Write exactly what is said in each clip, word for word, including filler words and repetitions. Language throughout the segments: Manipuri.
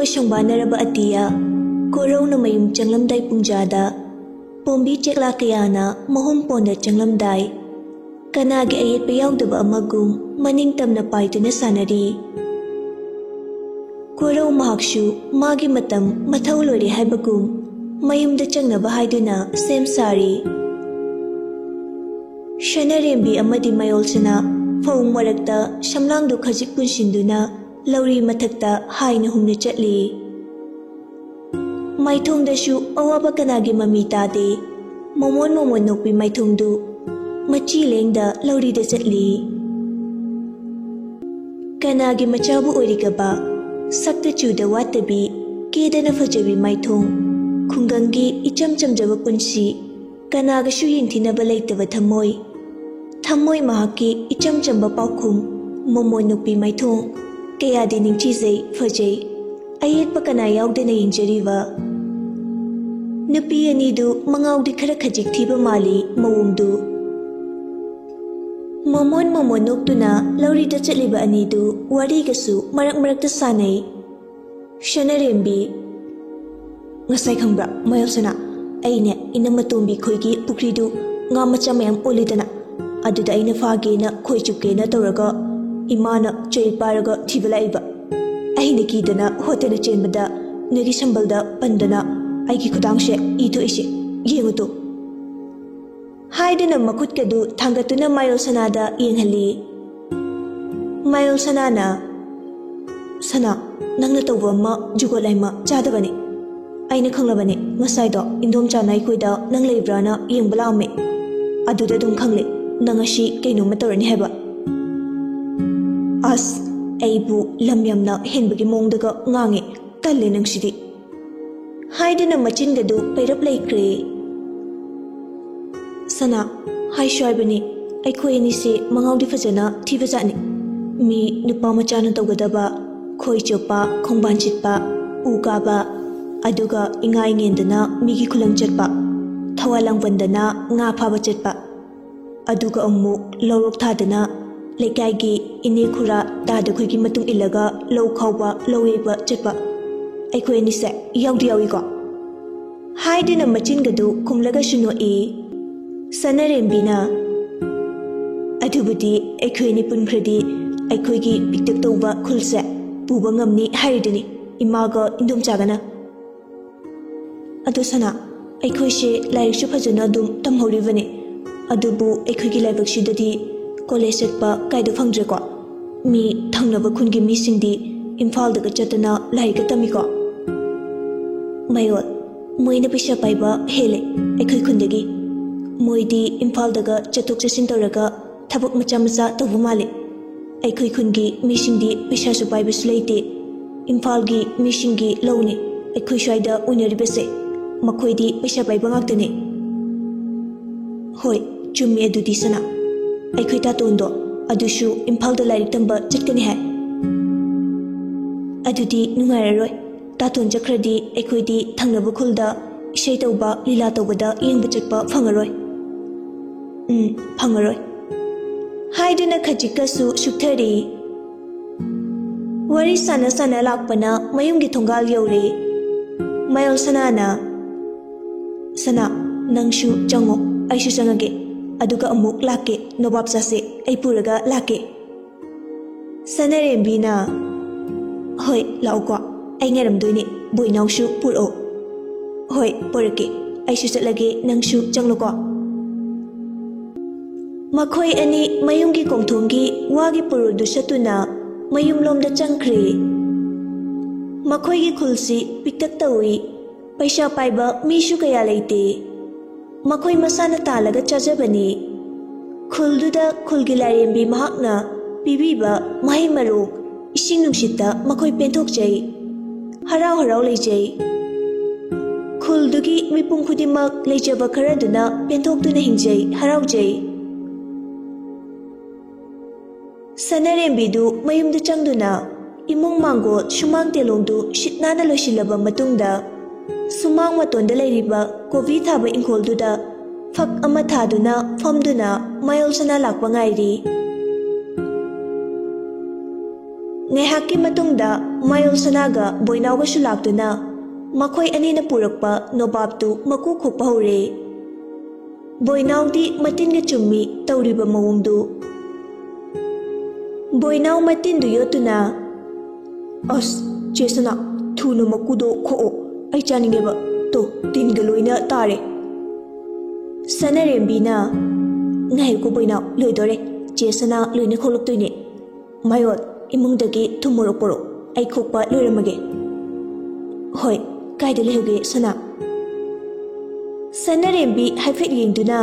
ꯁꯪꯕꯥꯅꯔꯕ ꯑꯇꯤꯌꯥ, ꯀꯣꯔꯧꯅ ꯃꯌꯨꯝ ꯆꯪꯂꯝꯗꯥꯏ ꯄꯨꯡꯖꯥꯗ, ꯄꯣꯝꯕꯤ ꯆꯦꯛꯂꯥ ꯀꯌꯥꯅ ꯃꯍꯨꯝ ꯄꯣꯟꯗ ꯆꯪꯂꯝꯗꯥꯏ, ꯀꯅꯥꯒꯤ ꯑꯌꯦꯠꯄ ꯌꯥꯎꯗꯕ ꯑꯃꯒꯨꯝ ꯃꯅꯤꯡ ꯇꯝꯅ ꯄꯥꯏꯗꯨꯅ ꯁꯥꯟꯅꯔꯤ꯫ ꯀꯣꯔꯧ ꯃꯍꯥꯛꯁꯨ ꯃꯥꯒꯤ ꯃꯇꯝ ꯃꯊꯧ ꯂꯣꯏꯔꯦ ꯍꯥꯏꯕꯒꯨꯝ ꯃꯌꯨꯝꯗ ꯆꯪꯅꯕ ꯍꯥꯏꯗꯨꯅ ꯁꯦꯝ ꯁꯥꯔꯤ꯫ ꯁꯅꯔꯦꯝꯕꯤ ꯑꯃꯗꯤ ꯃꯌꯣꯜꯁꯅꯥ ꯐꯧ ꯃꯔꯛꯇ ꯁꯝꯂꯥꯡꯗꯨ ꯈꯖꯤꯛ ꯄꯨꯟꯁꯤꯟꯗꯨꯅ ꯂꯧꯔꯤ ꯃꯊꯛꯇ ꯍꯥꯏꯅ ꯍꯨꯝꯅ ꯆꯠꯂꯤ꯫ ꯃꯥꯏꯊꯣꯡꯗꯁꯨ ꯑꯋꯥꯕ ꯀꯅꯥꯒꯤ ꯃꯃꯤ ꯇꯥꯗꯦ꯫ ꯃꯣꯃꯣꯟ ꯃꯣꯃꯣꯟ ꯅꯣꯛꯄꯤ ꯃꯥꯏꯊꯣꯡꯗꯨ ꯃꯆꯤ ꯂꯦꯡꯗ ꯂꯧꯔꯤꯗ ꯆꯠꯂꯤ꯫ ꯀꯅꯥꯒꯤ ꯃꯆꯥꯕꯨ ꯑꯣꯏꯔꯤꯒꯕ? ꯁꯛꯇ ꯆꯨꯗ ꯋꯥꯠꯇꯕꯤ, ꯀꯦꯗꯅ ꯐꯖꯕꯤ ꯃꯥꯏꯊꯣꯡ, ꯈꯨꯡꯒꯪꯒꯤ ꯏꯆꯝ ꯆꯝꯖꯕ ꯄꯨꯟꯁꯤ, ꯀꯅꯥꯒꯁꯨ ꯌꯦꯡꯊꯤꯅꯕ ꯂꯩꯇꯕ ꯊꯝꯃꯣꯏ꯫ ꯊꯝꯃꯣꯏ ꯃꯍꯥꯛꯀꯤ ꯏꯆꯝ ꯆꯝꯕ ꯄꯥꯎꯈꯨꯝ, ꯃꯣꯃꯣꯟ ꯅꯨꯄꯤ ꯃꯥꯏꯊꯣꯡ, ꯀꯌꯥꯗꯤ ꯅꯤꯡꯊꯤꯖꯩ, ꯐꯖꯩ꯫ ꯑꯌꯦꯠꯄ ꯀꯅꯥ ꯌꯥꯎꯗꯅ ꯌꯦꯡꯖꯔꯤꯕ? ꯅꯨꯄꯤ ꯑꯅꯤꯗꯨ ꯃꯉꯥꯎꯗꯤ ꯈꯔ ꯈꯖꯤꯛ ꯊꯤꯕ ꯃꯥꯜꯂꯤ ꯃꯑꯣꯡꯗꯨ꯫ ꯃꯣꯃꯣꯟ ꯃꯣꯃꯣꯟ ꯅꯣꯛꯇꯨꯅ ꯂꯧꯔꯤꯗ ꯆꯠꯂꯤꯕ ꯑꯅꯤꯗꯨ ꯋꯥꯔꯤꯒꯁꯨ ꯃꯔꯛ ꯃꯔꯛꯇ ꯁꯥꯟꯅꯩ꯫ ꯁꯅꯔꯦꯝꯕꯤ, ꯉꯁꯥꯏ ꯈꯪꯕ꯭ꯔꯥ ꯃꯌꯣꯜꯁꯅꯥ, ꯑꯩꯅꯦ ꯏꯅꯝꯃ ꯇꯣꯝꯕꯤ ꯈꯣꯏꯒꯤ ꯄꯨꯈ꯭ꯔꯤꯗꯨ ꯉꯥ ꯃꯆꯥ ꯃꯌꯥꯝ ꯑꯣꯜꯂꯤꯗꯅ, ꯑꯗꯨꯗ ꯑꯩꯅ ꯐꯥꯒꯦꯅ ꯈꯣꯏ ꯆꯨꯞꯀꯦꯅ ꯇꯧꯔꯒ ꯏꯃꯥꯅ ꯆꯩ ꯄꯥꯏꯔꯒ ꯊꯤꯕ ꯂꯥꯛꯏꯕ꯫ ꯑꯩꯅ ꯀꯤꯗꯅ ꯍꯣꯠꯇꯅ ꯆꯦꯟꯕꯗ ꯅꯣꯏꯒꯤ ꯁꯝꯕꯜꯗ ꯄꯟꯗꯅ ꯑꯩꯒꯤ ꯈꯨꯗꯥꯡꯁꯦ ꯏ ꯊꯣꯛꯏꯁꯦ ꯌꯦꯡꯉꯨ ꯇꯨ꯫ ꯍꯥꯏꯗꯨꯅ ꯃꯈꯨꯠꯀꯗꯨ ꯊꯥꯡꯒꯠꯇꯨꯅ ꯃꯌꯣꯜꯁꯅꯥꯗ ꯌꯦꯡꯍꯜꯂꯤ꯫ ꯃꯌꯣꯜꯁꯅꯥꯅ, "ꯁꯅꯥ, ꯅꯪꯅ ꯇꯧꯕ ꯑꯃ ꯖꯨꯒꯣꯠ ꯂꯥꯏꯃ ꯆꯥꯗꯕꯅꯤ꯫ ꯑꯩꯅ ꯈꯪꯂꯕꯅꯤ, ꯉꯁꯥꯏꯗꯣ ꯏꯟꯗꯣꯝꯆꯥꯅ ꯑꯩꯈꯣꯏꯗ ꯅꯪ ꯂꯩꯕ꯭ꯔꯥꯅ ꯌꯦꯡꯕ ꯂꯥꯛꯑꯝꯃꯦ꯫ ꯑꯗꯨꯗ ꯑꯗꯨꯝ ꯈꯪꯂꯦ, ꯅꯪ ꯉꯁꯤ ꯀꯩꯅꯣꯝꯃ ꯇꯧꯔꯅꯤ ꯍꯥꯏꯕ꯫" ꯑꯁ, ꯑꯩꯕꯨ ꯂꯝ ꯌꯥꯝꯅ ꯍꯦꯟꯕꯒꯤ ꯃꯑꯣꯡꯗꯒ ꯉꯥꯡꯉꯦ꯫ ꯇꯜꯂꯦ ꯅꯪꯁꯤꯗꯤ꯫ ꯍꯥꯏꯗꯨꯅ ꯃꯆꯤꯟꯒꯗꯨ ꯄꯩꯔꯞ ꯂꯩꯈ꯭ꯔꯦ꯫ "ꯁꯅꯥ, ꯍꯥꯏꯁꯨ ꯍꯥꯏꯕꯅꯤ, ꯑꯩꯈꯣꯏ ꯑꯅꯤꯁꯦ ꯃꯉꯥꯎꯗꯤ ꯐꯖꯅ ꯊꯤꯕꯖꯥꯠꯅꯤ꯫ ꯃꯤ ꯅꯨꯄꯥ ꯃꯆꯥꯅ ꯇꯧꯒꯗꯕ ꯈꯣꯏ ꯆꯣꯞꯄ, ꯈꯣꯡꯕꯥꯟ ꯁꯤꯠꯄ, ꯎ ꯀꯥꯕ, ꯑꯗꯨꯒ ꯏꯉꯥꯏ ꯉꯦꯟꯗꯅ ꯃꯤꯒꯤ ꯈꯨꯂꯪ ꯆꯠꯄ, ꯊꯋꯥꯏ ꯂꯥꯡꯕꯟꯗꯅ ꯉꯥ ꯐꯥꯕ ꯆꯠꯄ, ꯑꯗꯨꯒ ꯑꯃꯨꯛ ꯂꯧꯔꯣꯛ ꯊꯥꯗꯅ ꯂꯩꯀꯥꯏꯒꯤ ꯏꯅꯦ ꯈꯨꯔꯥ ꯇꯥꯗꯈꯣꯏꯒꯤ ꯃꯇꯨꯡ ꯏꯜꯂꯒ ꯂꯧ ꯈꯥꯎꯕ, ꯂꯧ ꯌꯩꯕ ꯆꯠꯄ, ꯑꯩꯈꯣꯏ ꯑꯅꯤꯁꯦ ꯌꯥꯎꯗꯤ ꯌꯥꯎꯏꯀꯣ?" ꯍꯥꯏꯗꯨꯅ ꯃꯆꯤꯟꯒꯗꯨ ꯈꯨꯝꯂꯒꯁꯨ ꯅꯣꯛꯏ꯫ ꯁꯅꯥꯔꯦꯝꯕꯤꯅ, "ꯑꯗꯨꯕꯨꯗꯤ ꯑꯩꯈꯣꯏ ꯑꯅꯤ ꯄꯨꯟꯈ꯭ꯔꯗꯤ ꯑꯩꯈꯣꯏꯒꯤ ꯄꯤꯛꯇꯛ ꯇꯧꯕ ꯈꯨꯜꯁꯦ ꯄꯨꯕ ꯉꯝꯅꯤ ꯍꯥꯏꯔꯤꯗꯨꯅꯤ ꯏꯃꯥꯒ ꯏꯟꯗꯣꯝꯆꯥꯒꯅ꯫ ꯑꯗꯣ ꯁꯅꯥ, ꯑꯩꯈꯣꯏꯁꯦ ꯂꯥꯏꯔꯤꯛꯁꯨ ꯐꯖꯅ ꯑꯗꯨꯝ ꯇꯝꯍꯧꯔꯤꯕꯅꯤ, ꯑꯗꯨꯕꯨ ꯑꯩꯈꯣꯏꯒꯤ ꯂꯥꯏꯕꯛꯁꯤꯗꯗꯤ ꯀꯣꯂꯦꯖ ꯆꯠꯄ ꯀꯥꯏꯗ ꯐꯪꯗ꯭ꯔꯦꯀꯣ꯫ ꯃꯤ ꯊꯪꯅꯕ ꯈꯨꯟꯒꯤ ꯃꯤꯁꯤꯡꯗꯤ ꯏꯝꯐꯥꯜꯗꯒ ꯆꯠꯇꯅ ꯂꯥꯏꯔꯤꯛꯀ ꯇꯝꯃꯤꯀꯣ꯫ ꯃꯌꯣꯜ, ꯃꯣꯏꯅ ꯄꯩꯁꯥ ꯄꯥꯏꯕ ꯍꯦꯜꯂꯦ ꯑꯩꯈꯣꯏ ꯈꯨꯟꯗꯒꯤ꯫ ꯃꯣꯏꯗꯤ ꯏꯝꯐꯥꯜꯗꯒ ꯆꯠꯊꯣꯛ ꯆꯠꯁꯤꯟ ꯇꯧꯔꯒ ꯊꯕꯛ ꯃꯆꯥ ꯃꯆꯥ ꯇꯧꯕ ꯃꯥꯜꯂꯦ꯫ ꯑꯩꯈꯣꯏ ꯈꯨꯟꯒꯤ ꯃꯤꯁꯤꯡꯗꯤ ꯄꯩꯁꯥꯁꯨ ꯄꯥꯏꯕꯁꯨ ꯂꯩꯇꯦ꯫ ꯏꯝꯐꯥꯜꯒꯤ ꯃꯤꯁꯤꯡꯒꯤ ꯂꯧꯅꯤ ꯑꯩꯈꯣꯏ ꯁ꯭ꯋꯥꯏꯗ ꯎꯅꯔꯤꯕꯁꯦ꯫ ꯃꯈꯣꯏꯗꯤ ꯄꯩꯁꯥ ꯄꯥꯏꯕ ꯉꯥꯛꯇꯅꯦ꯫ ꯍꯣꯏ, ꯆꯨꯝꯃꯤ ꯑꯗꯨꯗꯤ ꯁꯅꯥ꯫ ꯑꯩꯈꯣꯏ ꯇꯥꯇꯣꯟꯗꯣ ꯑꯗꯨꯁꯨ ꯏꯝꯐꯥꯜꯗ ꯂꯥꯏꯔꯤꯛ ꯇꯝꯕ ꯆꯠꯀꯅꯤ ꯍꯥꯏ꯫ ꯑꯗꯨꯗꯤ ꯅꯨꯡꯉꯥꯏꯔꯔꯣꯏ꯫ ꯇꯥꯇꯣꯟ ꯆꯠꯈ꯭ꯔꯗꯤ ꯑꯩꯈꯣꯏꯗꯤ ꯊꯪꯅꯕ ꯈꯨꯜꯗ ꯏꯁꯩ ꯇꯧꯕ, ꯂꯤꯂꯥ ꯇꯧꯕꯗ ꯌꯦꯡꯕ ꯆꯠꯄ ꯐꯪꯉꯔꯣꯏ꯫ ꯎꯝ, ꯐꯪꯉꯔꯣꯏ꯫ ꯍꯥꯏꯗꯨꯅ ꯈꯖꯤꯛꯀꯁꯨ ꯁꯨꯛꯊꯔꯤ꯫ ꯋꯥꯔꯤ ꯁꯥꯟꯅ ꯁꯥꯟꯅ ꯂꯥꯛꯄꯅ ꯃꯌꯨꯝꯒꯤ ꯊꯣꯡꯒꯥꯜ ꯌꯧꯔꯦ꯫ ꯃꯌꯣꯜ ꯁꯅꯥꯅ, "ꯁꯅꯥ, ꯅꯪꯁꯨ ꯆꯪꯉꯣ, ꯑꯩꯁꯨ ꯆꯪꯉꯒꯦ꯫ ꯑꯗꯨꯒ ꯑꯃꯨꯛ ꯂꯥꯛꯀꯦ, ꯅꯣꯕꯥꯞ ꯆꯥꯁꯦ, ꯑꯩ ꯄꯨꯔꯒ ꯂꯥꯛꯀꯦ꯫" ꯁꯅꯥꯔꯦꯝꯕꯤꯅ, "ꯍꯣꯏ, ꯂꯥꯛꯎꯀꯣ, ꯑꯩ ꯉꯥꯏꯔꯝꯗꯣꯏꯅꯦ, ꯕꯣꯏꯅꯥꯎꯁꯨ ꯄꯨꯔꯛꯑꯣ꯫" "ꯍꯣꯏ, ꯄꯨꯔꯛꯀꯦ, ꯑꯩꯁꯨ ꯆꯠꯂꯒꯦ, ꯅꯪꯁꯨ ꯆꯪꯂꯣꯀꯣ꯫" ꯃꯈꯣꯏ ꯑꯅꯤ ꯃꯌꯨꯝꯒꯤ ꯀꯣꯡꯊꯣꯡꯒꯤ ꯋꯥꯒꯤ ꯄꯨꯔꯨꯗꯨ ꯁꯠꯇꯨꯅ ꯃꯌꯨꯝꯂꯣꯝꯗ ꯆꯪꯈ꯭ꯔꯦ꯫ ꯃꯈꯣꯏꯒꯤ ꯈꯨꯜꯁꯤ ꯄꯤꯛꯇꯛ ꯇꯧꯏ꯫ ꯄꯩꯁꯥ ꯄꯥꯏꯕ ꯃꯤꯁꯨ ꯀꯌꯥ ꯂꯩꯇꯦ꯫ ꯃꯈꯣꯏ ꯃꯁꯥꯅ ꯇꯥꯜꯂꯒ ꯆꯥꯖꯕꯅꯤ꯫ ꯈꯨꯜꯗꯨꯗ ꯈꯨꯜꯒꯤ ꯂꯥꯏꯔꯦꯝꯕꯤ ꯃꯍꯥꯛꯅ ꯄꯤꯕꯤꯕ ꯃꯍꯩ ꯃꯔꯣꯡ, ꯏꯁꯤꯡ ꯅꯨꯡꯁꯤꯠꯇ ꯃꯈꯣꯏ ꯄꯦꯟꯊꯣꯛꯆꯩ, ꯍꯔꯥꯎ ꯍꯔꯥꯎ ꯂꯩꯖꯩ꯫ ꯈꯨꯜꯗꯨꯒꯤ ꯃꯤꯄꯨꯝ ꯈꯨꯗꯤꯡꯃꯛ ꯂꯩꯖꯕ ꯈꯔꯗꯨꯅ ꯄꯦꯟꯊꯣꯛꯇꯨꯅ ꯍꯤꯡꯖꯩ, ꯍꯔꯥꯎꯖꯩ꯫ ꯁꯅꯥꯔꯦꯝꯕꯤꯗꯨ ꯃꯌꯨꯝꯗ ꯆꯪꯗꯨꯅ ꯏꯃꯨꯡ ꯃꯥꯡꯒꯣꯜ ꯁꯨꯃꯥꯡ ꯇꯦꯂꯣꯡꯗꯨ ꯁꯤꯠ ꯅꯥꯟꯅ ꯂꯣꯏꯁꯤꯜꯂꯕ ꯃꯇꯨꯡꯗ, ꯁꯨꯃꯥꯡ ꯃꯇꯣꯟꯗ ꯂꯩꯔꯤꯕ ꯀꯣꯕꯤ ꯊꯥꯕ ꯏꯪꯈꯣꯜꯗꯨꯗ ꯐꯛ ꯑꯃ ꯊꯥꯗꯨꯅ ꯐꯝꯗꯨꯅ ꯃꯌꯣꯜ ꯁꯅꯥ ꯂꯥꯛꯄ ꯉꯥꯏꯔꯤ꯫ ꯉꯥꯏꯍꯥꯛꯀꯤ ꯃꯇꯨꯡꯗ ꯃꯥꯌꯣꯜ ꯁꯅꯥꯒ ꯕꯣꯏꯅꯥꯎꯒꯁꯨ ꯂꯥꯛꯇꯨꯅ ꯃꯈꯣꯏ ꯑꯅꯤꯅ ꯄꯨꯔꯛꯄ ꯅꯣꯕꯥꯞꯇꯨ ꯃꯀꯨ ꯈꯣꯛꯄ ꯍꯧꯔꯦ꯫ ꯕꯣꯏꯅꯥꯎꯗꯤ ꯃꯇꯤꯟꯒ ꯆꯨꯝꯃꯤ ꯇꯧꯔꯤꯕ ꯃꯑꯣꯡꯗꯨ꯫ ꯕꯣꯏꯅꯥꯎ ꯃꯇꯤꯟꯗꯨ ꯌꯣꯠꯇꯨꯅ, "ꯑꯁ, ꯆꯦ ꯁꯅꯥ, ꯊꯨꯅ ꯃꯀꯨꯗꯣ ꯈꯣꯛꯑꯣ, ꯑꯩ ꯆꯥꯅꯤꯡꯉꯦꯕ꯫ ꯇꯣ, ꯇꯤꯟꯒ ꯂꯣꯏꯅ ꯇꯥꯔꯦ꯫" ꯁꯅꯥꯔꯦꯝꯕꯤꯅ, "ꯉꯥꯏꯌꯨꯀꯣ ꯕꯣꯏꯅꯥꯎ, ꯂꯣꯏꯗꯣꯔꯦ꯫ ꯆꯦ ꯁꯅꯥ ꯂꯣꯏꯅ ꯈꯣꯛꯂꯛꯇꯣꯏꯅꯦ꯫ ꯃꯥꯌꯣꯜ, ꯏꯃꯨꯡꯗꯒꯤ ꯊꯨꯝ ꯃꯣꯔꯣꯛ ꯄꯨꯔꯛꯑꯣ, ꯑꯩ ꯈꯣꯛꯄ ꯂꯣꯏꯔꯝꯃꯒꯦ꯫" "ꯍꯣꯏ, ꯀꯥꯏꯗ ꯂꯩꯍꯧꯒꯦ ꯁꯅꯥ?" ꯁꯅꯥꯔꯦꯝꯕꯤ ꯍꯥꯏꯐꯦꯠ ꯌꯦꯡꯗꯨꯅ,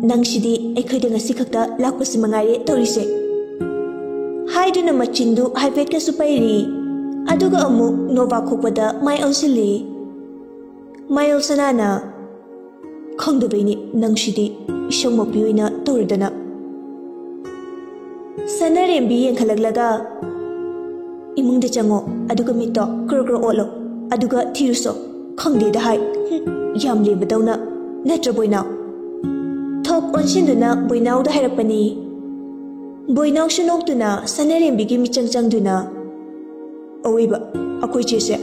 "ꯅꯪꯁꯤꯗꯤ ꯑꯩꯈꯣꯏꯗ ꯉꯁꯤ ꯈꯛꯇ ꯂꯥꯛꯄꯁꯤ ꯃꯉꯥꯏꯔꯦ ꯇꯧꯔꯤꯁꯦ," ꯍꯥꯏꯗꯨꯅ ꯃꯆꯤꯟꯗꯨ ꯍꯥꯏꯐꯦꯠꯀꯁꯨ ꯄꯩꯔꯤ꯫ ꯑꯗꯨꯒ ꯑꯃꯨꯛ ꯅꯣꯕꯥꯞ ꯈꯣꯛꯄꯗ ꯃꯥꯏ ꯑꯣꯟꯁꯤꯜꯂꯤ꯫ ꯃꯥꯌꯣꯜ ꯁꯅꯥꯅ, "ꯈꯪꯗꯕꯩꯅꯤ ꯅꯪꯁꯤꯗꯤ, ꯏꯁꯧꯃꯛꯄꯤ ꯑꯣꯏꯅ ꯇꯧꯔꯗꯅ꯫" ꯁꯅꯥꯔꯦꯝꯕꯤ ꯌꯦꯡꯈꯠꯂꯛꯂꯒ, "ꯏꯃꯨꯡꯗ ꯆꯪꯉꯣ, ꯑꯗꯨꯒ ꯃꯤꯠꯇꯣ ꯀ꯭ꯔꯣ ꯀ꯭ꯔꯣ ꯑꯣꯠꯂꯣ, ꯑꯗꯨꯒ ꯊꯤꯔꯨꯁꯣ꯫ ꯈꯪꯗꯦꯗ ꯍꯥꯏ꯫ ꯍꯨꯝ, ꯌꯥꯝ ꯂꯦꯝꯕꯗꯧꯅ꯫ ꯅꯠꯇ꯭ꯔ ꯕꯣꯏꯅꯥꯎ?" ꯊꯣꯛ ꯑꯣꯟꯁꯤꯟꯗꯨꯅ ꯕꯣꯏꯅꯥꯎꯗ ꯍꯥꯏꯔꯛꯄꯅꯤ꯫ ꯕꯣꯏꯅꯥꯎꯁꯨ ꯅꯣꯛꯇꯨꯅ ꯁꯅꯥꯔꯦꯝꯕꯤꯒꯤ ꯃꯤꯆꯪ ꯆꯪꯗꯨꯅ, "ꯑꯋꯣꯏꯕ, ꯑꯩꯈꯣꯏ ꯆꯦꯁꯦ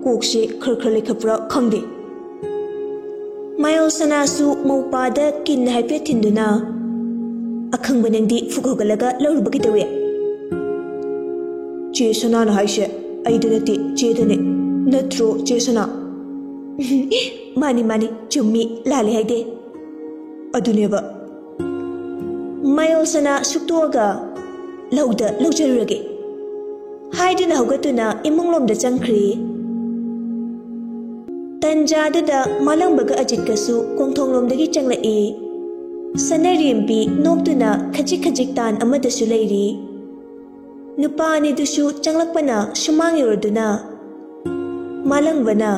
ꯀꯣꯛꯁꯦ ꯈꯔ ꯈꯔ ꯂꯩꯈꯠꯄ꯭ꯔꯥ ꯈꯪꯗꯦ꯫" ꯃꯥꯌꯣꯜ ꯁꯅꯥꯁꯨ ꯃꯧꯄꯥꯗ ꯀꯤꯟ ꯍꯥꯏꯐꯦꯠ ꯊꯤꯟꯗꯨꯅ, "ꯑꯈꯪꯕ ꯅꯪꯗꯤ ꯐꯨꯛ ꯍꯧꯒꯠꯂꯒ ꯂꯧꯔꯨꯕ ꯀꯩꯗꯧꯏ?" "ꯆꯦ ꯁꯅꯥꯅ ꯍꯥꯏꯁꯦ ꯑꯩꯗ ꯅꯠꯇꯦ, ꯆꯦꯗꯅꯦ꯫ ꯅꯠꯇ꯭ꯔꯣ, ꯆꯦ ꯁꯅꯥ?" "ꯃꯥꯅꯤ, ꯃꯥꯅꯤ, ꯆꯨꯝꯃꯤ, ꯂꯥꯜꯂꯦ ꯍꯥꯏꯗꯦ꯫ ꯑꯗꯨꯅꯦꯕ꯫" ꯃꯥꯌꯣꯜ ꯁꯅꯥ ꯁꯨꯛꯇꯣꯛꯑꯒ, "ꯂꯧꯗ ꯂꯧꯖꯔꯨꯔꯒꯦ," ꯍꯥꯏꯗꯨꯅ ꯍꯧꯒꯠꯇꯨꯅ ꯏꯃꯨꯡꯂꯣꯝꯗ ꯆꯪꯈ꯭ꯔꯦ꯫ ꯇꯟꯖꯥꯗꯨꯗ ꯃꯥꯂꯪꯕꯒ ꯑꯖꯤꯠꯀꯁꯨ ꯀꯣꯡꯊꯣꯡꯂꯣꯝꯗꯒꯤ ꯆꯪꯂꯛꯏ꯫ ꯁꯅꯥꯔꯦꯝꯕꯤ ꯅꯣꯛꯇꯨꯅ ꯈꯖꯤꯛ ꯈꯖꯤꯛ ꯇꯥꯟ ꯑꯃꯗꯁꯨ ꯂꯩꯔꯤ꯫ ꯅꯨꯄꯥ ꯑꯅꯤꯗꯨꯁꯨ ꯆꯪꯂꯛꯄꯅ ꯁꯨꯃꯥꯡ ꯌꯧꯔꯗꯨꯅ ꯃꯥꯂꯪꯕꯅ,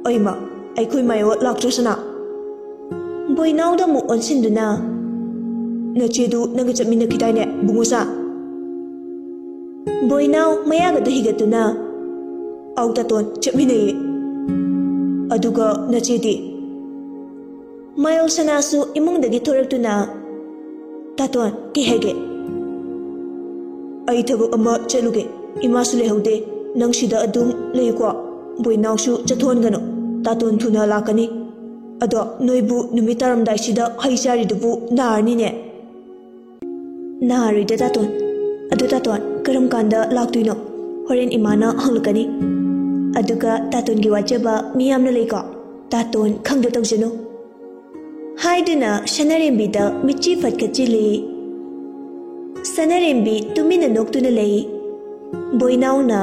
"ꯑꯩꯃ, ꯑꯩꯈꯣꯏ ꯃꯥꯌꯣꯜ ꯂꯥꯛꯇ꯭ꯔꯁꯅꯥ?" ꯕꯣꯏꯅꯥꯎꯗ ꯑꯃꯨꯛ ꯑꯣꯟꯁꯤꯟꯗꯨꯅ, "ꯅꯆꯦꯗꯨ ꯅꯪꯒ ꯆꯠꯃꯤꯟꯅꯈꯤꯗꯥꯏꯅꯦ, ꯕꯨꯡꯉꯣꯆꯥ?" ꯕꯣꯏꯅꯥꯎ ꯃꯌꯥꯒꯗꯨ ꯍꯤꯒꯠꯇꯨꯅ, "ꯑꯧ ꯇꯥꯇꯣꯟ, ꯆꯠꯃꯤꯟꯅꯩꯌꯦ꯫ ꯑꯗꯨꯒ ꯅꯆꯦꯗꯤ?" ꯃꯥꯌꯣꯜ ꯁꯅꯥꯁꯨ ꯏꯃꯨꯡꯗꯒꯤ ꯊꯣꯔꯛꯇꯨꯅ, "ꯇꯥꯇꯣꯟ, ꯀꯩ ꯍꯥꯏꯒꯦ?" ꯑꯩ ꯊꯕꯛ ꯑꯃ ꯆꯠꯂꯨꯒꯦ꯫ ꯏꯃꯥꯁꯨ ꯂꯩꯍꯧꯗꯦ꯫ ꯅꯪ ꯁꯤꯗ ꯑꯗꯨꯝ ꯂꯩꯌꯨꯀꯣ꯫ ꯕꯣꯏꯅꯥꯎꯁꯨ ꯆꯠꯊꯣꯛꯍꯟꯒꯅꯨ꯫ ꯇꯥꯇꯣꯟ ꯊꯨꯅ ꯂꯥꯛꯀꯅꯤ꯫ ꯑꯗꯣ ꯅꯣꯏꯕꯨ ꯅꯨꯃꯤꯠ ꯇꯥꯔꯝꯗꯥꯏꯁꯤꯗ ꯍꯩ ꯆꯥꯔꯤꯗꯨꯕꯨ ꯅꯥꯔꯅꯤꯅꯦ꯫ ꯅꯥꯔꯣꯏꯗ ꯇꯥꯇꯣꯟ꯫ ꯑꯗꯨ ꯇꯥꯇꯣꯟ, ꯀꯔꯝ ꯀꯥꯟꯗ ꯂꯥꯛꯇꯣꯏꯅꯣ? ꯍꯣꯔꯦꯟ ꯏꯃꯥꯅ ꯍꯪꯂꯛꯀꯅꯤ꯫ ꯑꯗꯨꯒ ꯇꯥꯇꯣꯟꯒꯤ ꯋꯥꯖꯕ ꯃꯤ ꯌꯥꯝꯅ ꯂꯩꯀꯣ꯫ ꯇꯥꯇꯣꯟ ꯈꯪꯗ ꯇꯧꯖꯅꯨ꯫ ꯍꯥꯏꯗꯨꯅ ꯁꯅꯥꯔꯦꯝꯕꯤꯗ ꯃꯤꯠꯆꯤ ꯐꯠꯀꯠꯆꯤꯜꯂꯤ꯫ ꯁꯅꯥꯔꯦꯝꯕꯤ ꯇꯨꯃꯤꯟꯅ ꯅꯣꯛꯇꯨꯅ ꯂꯩ꯫ ꯕꯣꯏꯅꯥꯎꯅ,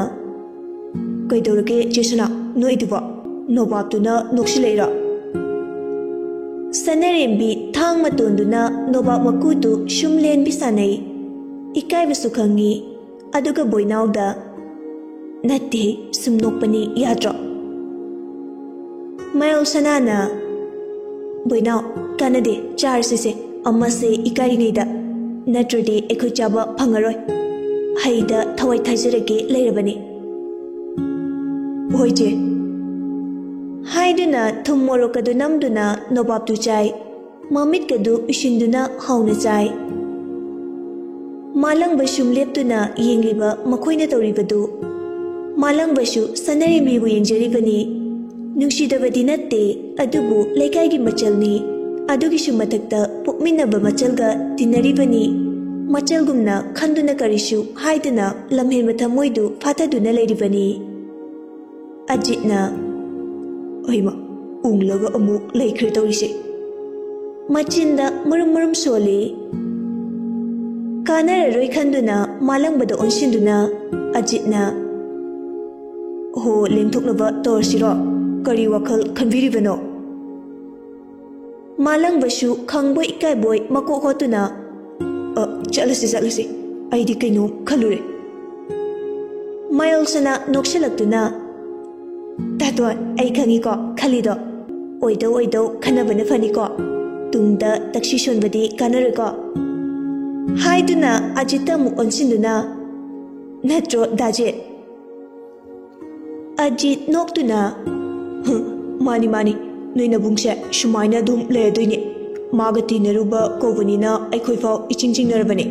"ꯀꯩꯗꯧꯔꯒꯦ ꯆꯦ ꯁꯅꯥ, ꯅꯣꯛꯏꯗꯨꯕꯣ? ꯅꯣꯕꯥꯞꯇꯨꯅ ꯅꯣꯛꯁꯤꯜꯂꯛꯏꯔꯣ?" ꯁꯅꯥꯔꯦꯝꯕꯤ ꯊꯥꯡ ꯃꯇꯣꯟꯗꯨꯅ ꯅꯣꯕꯥꯞ ꯃꯀꯨꯗꯨ ꯁꯨꯝ ꯂꯦꯟꯕꯤ ꯁꯥꯟꯅꯩ꯫ ꯏꯀꯥꯏꯕꯁꯨ ꯈꯪꯉꯤ꯫ ꯑꯗꯨꯒ ꯕꯣꯏꯅꯥꯎꯗ, "ꯅꯠꯇꯦ, ꯁꯨꯝ ꯅꯣꯛꯄꯅꯤ, ꯌꯥꯗ꯭ꯔꯣ?" ꯃꯌꯥꯝ ꯁꯅꯥꯅ, "ꯕꯣꯏꯅꯥꯎ, ꯀꯥꯟꯅꯗꯦ, ꯆꯥꯔꯁꯤꯁꯦ, ꯑꯃꯁꯦ ꯏꯀꯥꯏꯔꯤꯉꯩꯗ, ꯅꯠꯇ꯭ꯔꯗꯤ ꯑꯩꯈꯣꯏ ꯆꯥꯕ ꯐꯪꯉꯔꯣꯏ꯫ ꯍꯩꯗ ꯊꯋꯥꯏ ꯊꯥꯖꯔꯒꯦ ꯂꯩꯔꯕꯅꯤ꯫" "ꯍꯣꯏ ꯆꯦ꯫" ꯍꯥꯏꯗꯨꯅ ꯊꯨꯝ ꯃꯣꯔꯣꯛ ꯑꯗꯨ ꯅꯝꯗꯨꯅ ꯅꯣꯕꯥꯞꯇꯨ ꯆꯥꯏ꯫ ꯃꯃꯤꯠꯀꯗꯨ ꯎꯏꯁꯤꯟꯗꯨꯅ ꯍꯥꯎꯅ ꯆꯥꯏ꯫ ꯃꯥꯂꯪꯕ ꯁꯨꯝ ꯂꯦꯞꯇꯨꯅ ꯌꯦꯡꯂꯤꯕ ꯃꯈꯣꯏꯅ ꯇꯧꯔꯤꯕꯗꯨ꯫ ꯃꯥꯂꯪꯕꯁꯨ ꯁꯅꯥꯔꯦꯝꯕꯤꯕꯨ ꯌꯦꯡꯖꯔꯤꯕꯅꯤ꯫ ꯅꯨꯡꯁꯤꯗꯕꯗꯤ ꯅꯠꯇꯦ, ꯑꯗꯨꯕꯨ ꯂꯩꯀꯥꯏꯒꯤ ꯃꯆꯜꯅꯤ꯫ ꯑꯗꯨꯒꯤꯁꯨ ꯃꯊꯛꯇ ꯄꯣꯛꯃꯤꯟꯅꯕ ꯃꯆꯜꯒ ꯇꯤꯟꯅꯔꯤꯕꯅꯤ꯫ ꯃꯆꯜꯒꯨꯝꯅ ꯈꯟꯗꯨꯅ ꯀꯔꯤꯁꯨ ꯍꯥꯏꯗꯅ ꯂꯝꯍꯦꯟꯕ ꯊꯃꯣꯏꯗꯨ ꯐꯥꯊꯗꯨꯅ ꯂꯩꯔꯤꯕꯅꯤ꯫ ꯑꯖꯤꯠꯅ, "ꯍꯩꯃꯥ, ꯎꯪꯂꯒ ꯑꯃꯨꯛ ꯂꯩꯈ꯭ꯔꯦ ꯇꯧꯔꯤꯁꯦ꯫" ꯃꯆꯤꯟꯗ ꯃꯔꯨꯝ ꯃꯔꯨꯝ ꯁꯣꯜꯂꯤ꯫ ꯀꯥꯟꯅꯔꯔꯣꯏ ꯈꯟꯗꯨꯅ ꯃꯥꯂꯪꯕꯗ ꯑꯣꯟꯁꯤꯟꯗꯨꯅ ꯑꯖꯤꯠꯅ, "ꯍꯣ, ꯂꯦꯡꯊꯣꯛꯅꯕ ꯇꯧꯔꯁꯤꯔꯣ? ꯀꯔꯤ ꯋꯥꯈꯜ ꯈꯟꯕꯤꯔꯤꯕꯅꯣ?" ꯃꯥꯂꯪꯕꯁꯨ ꯈꯪꯕꯣꯏ ꯏꯀꯥꯏꯕꯣꯏ ꯃꯀꯣꯛ ꯍꯣꯠꯇꯨꯅ, "ꯑ, ꯆꯠꯂꯁꯤ, ꯆꯠꯂꯁꯤ꯫ ꯑꯩꯗꯤ ꯀꯩꯅꯣꯝ ꯈꯜꯂꯨꯔꯦ꯫" ꯃꯌꯥꯝ ꯁꯅꯥ ꯅꯣꯛꯁꯤꯜꯂꯛꯇꯨꯅ, "ꯇꯥꯇꯣꯟ, ꯑꯩ ꯈꯪꯉꯤꯀꯣ ꯈꯜꯂꯤꯗꯣ꯫ ꯑꯣꯏꯗꯧ ꯑꯣꯏꯗꯧ ꯈꯟꯅꯕꯅ ꯐꯅꯤꯀꯣ꯫ ꯇꯨꯡꯗ ꯇꯛꯁꯤ ꯁꯣꯟꯕꯗꯤ ꯀꯥꯟꯅꯔꯣꯏꯀꯣ꯫" ꯍꯥꯏꯗꯨꯅ ꯑꯖꯤꯠꯇ ꯑꯃꯨꯛ ꯑꯣꯟꯁꯤꯟꯗꯨꯅ, "ꯅꯠꯇ꯭ꯔꯣ, ꯗꯥꯖꯤꯠ?" ꯑꯖꯤꯠ ꯅꯣꯛꯇꯨꯅ, "ꯍꯨꯝ, ꯃꯥꯅꯤ, ꯃꯥꯅꯤ, ꯅꯣꯏ ꯅꯕꯨꯡꯁꯦ ꯁꯨꯃꯥꯏꯅ ꯑꯗꯨꯝ ꯂꯩꯔꯗꯣꯏꯅꯦ꯫ ꯃꯥꯒ ꯇꯤꯟꯅꯔꯨꯕ ꯀꯧꯕꯅꯤꯅ ꯑꯩꯈꯣꯏ ꯐꯥꯎ ꯏꯆꯤꯡ ꯆꯤꯡꯅꯔꯕꯅꯦ꯫